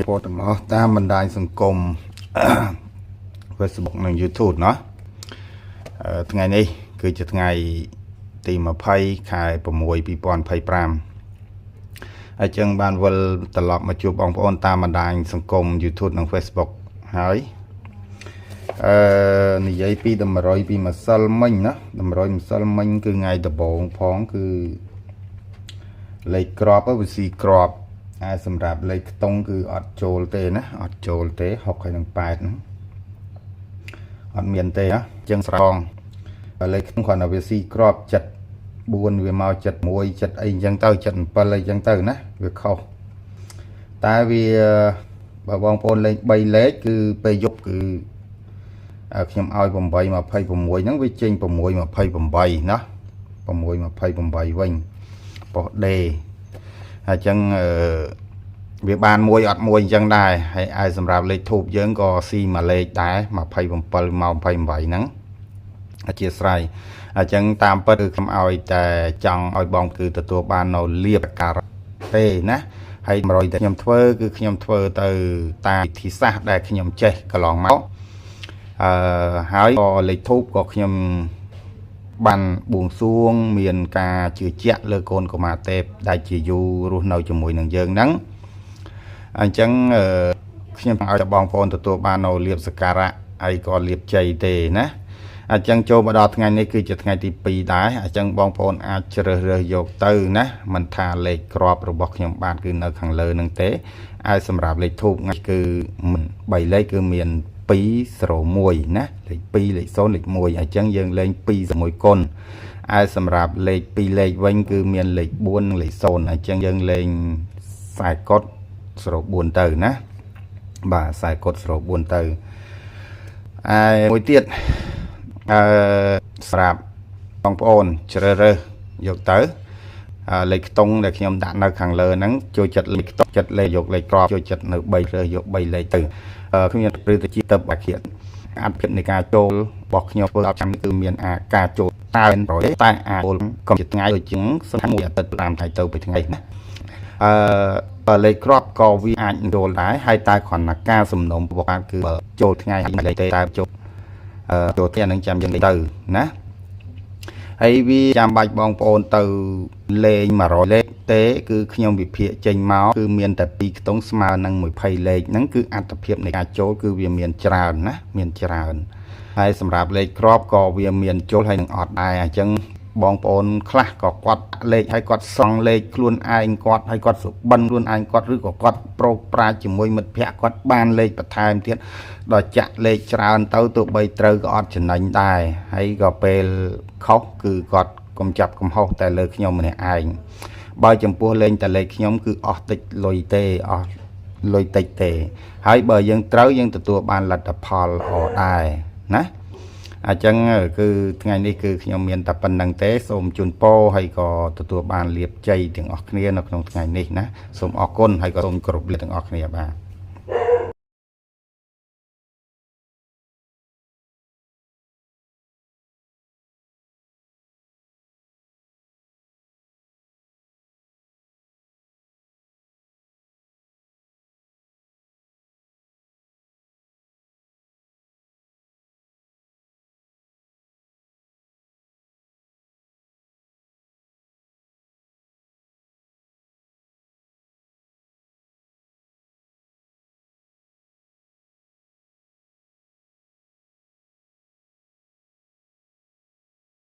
ពលទាំងអស់តាមបណ្ដាញសង្គម Facebook និង YouTube เนาะអឺថ្ងៃនេះគឺជាថ្ងៃទី20ខែ6 2025ហើយចឹងបានវិលត្រឡប់មកជួបបងប្អូនតាមបណ្ដាញសង្គម YouTube និង Facebook ហើយអឺនិយាយពីតម្រុយពីម្សិលមិញណាតម្រុយម្សិលមិញគឺថ្ងៃដំបូងផងគឺលេខក្របវាស៊ីក្របហើយសម្រាប់លេខខ្ទង់គឺអត់ចូលទេណាអត់ចូលទេ6ហើយនិង8ហ្នឹងអត់មានទេណាចឹងស្រងលេខខ្ទង់គ្រាន់តែវាស៊ីក្របចិត្ត4វាមក71ចិត្តអីចឹងទៅ77អីចឹងទៅណាវាខុសតែវាបើបងប្អូនលេខ3លេខគឺពេលយប់គឺខ្ញុំឲ្យ8 26ហ្នឹងវាចេញ6 28ណា6 28វិញប៉ុស D ហើយចឹងអឺវាបានមួយអត់មួយអញ្ចឹងដែរហើយឯសម្រាប់លេខធូបយើងក៏ស៊ីមួយលេខដែរ27មក28ហ្នឹងអធិស្ឋានអញ្ចឹងតាមពិតគឺខ្ញុំឲ្យតែចង់ឲ្យបងគឺទទួលបាននៅលៀបការទេណាហើយ100តែខ្ញុំធ្វើគឺខ្ញុំធ្វើទៅតាមវិធីសាស្ត្រដែលខ្ញុំចេះកន្លងមកអឺហើយក៏លេខធូបក៏ខ្ញុំបានបួងសួងមានការជឿជាក់លើកូនកុមារទេពដែលជាយូររស់នៅជាមួយនឹងយើងហ្នឹងអញ្ចឹងខ្ញុំឲ្យតែបងប្អូនទទួលបាននៅលៀបសក្ការៈហើយក៏លៀបជ័យទេណាអញ្ចឹងចូលមកដល់ថ្ងៃនេះគឺជាថ្ងៃទី2ដែរអញ្ចឹងបងប្អូនអាចជ្រើសរើសយកទៅណាមិនថាលេខក្របរបស់ខ្ញុំបាទគឺនៅខាងលើនឹងទេហើយសម្រាប់លេខធូបថ្ងៃគឺ3លេខគឺមាន201ណាលេខ2លេខ0លេខ1អញ្ចឹងយើងលេង2 1គុណហើយសម្រាប់លេខ2លេខវិញគឺមានលេខ4និងលេខ0អញ្ចឹងយើងលេងខ្សែកុដ04ទៅណាបាទខ្សែកុដ04ទៅឯមួយទៀតអឺសម្រាប់បងប្អូនជ្រើសរើសយកទៅលេខខ្ទង់ដែលខ្ញុំដាក់នៅខាងលើហ្នឹងចូលចិត្តលេខខ្ទង់ចិត្តលេខយកលេខក្របចូលចិត្តនៅ3រើសយក3លេខទៅខ្ញុំព្រឺទៅជាទៅបាគៀអត្ថភាពនៃការចូលរបស់ខ្ញុំធ្វើដល់ចាំគឺមានអាការចូលតែតែអាចចូលកុំជាថ្ងៃដូចជាងសមួយអាទិត្យ5ថ្ងៃទៅពីថ្ងៃណាអឺលេខក្របក៏វាអាចចូលដែរហើយតែគ្រាន់តែការសំណុំរបស់គឺចូលថ្ងៃលេខទេតែចូលអឺចូលទីអានឹងចាំយើងទៅណាហើយវាចាំបាច់បងប្អូនទៅលេង100លេខទេគឺខ្ញុំវិភាគចេញមកគឺមានតែ2ខ្ទង់ស្មើនឹង20លេខហ្នឹងគឺអត្ថភាពនៃការចូលគឺវាមានច្រើនណាមានច្រើនហើយសម្រាប់លេខក្របក៏វាមានចូលហើយនឹងអត់ដែរអញ្ចឹងបងប្អូនខ្លះក៏គាត់លេខហើយគាត់សង់លេខខ្លួនឯងគាត់ហើយគាត់សុបិនខ្លួនឯងគាត់ឬក៏គាត់ប្រោកប្រាជ្ញជាមួយមិត្តភ័ក្តិគាត់បានលេខបន្ថែមទៀតដល់ចាក់លេខច្រើនទៅទោះបីត្រូវក៏អត់ចំណេញដែរហើយក៏ពេលខុសគឺគាត់កុំចាប់កំហុសតែលើខ្ញុំម្នាក់ឯងបើចំពោះលេងតែលេខខ្ញុំគឺអស់តិចលុយទេអស់លុយតិចទេហើយបើយើងត្រូវយើងទទួលបានលទ្ធផលល្អដែរណាអញ្ចឹងគឺថ្ងៃនេះគឺខ្ញុំមានតែប៉ុណ្្នឹងទេសូមជូនពរហើយក៏ទទួលបានលាភជ័យទាំងអស់គ្នានៅក្នុងថ្ងៃនេះណាសូមអរគុណហើយក៏សូមគោរពលាទាំងអស់គ្នាបាទ។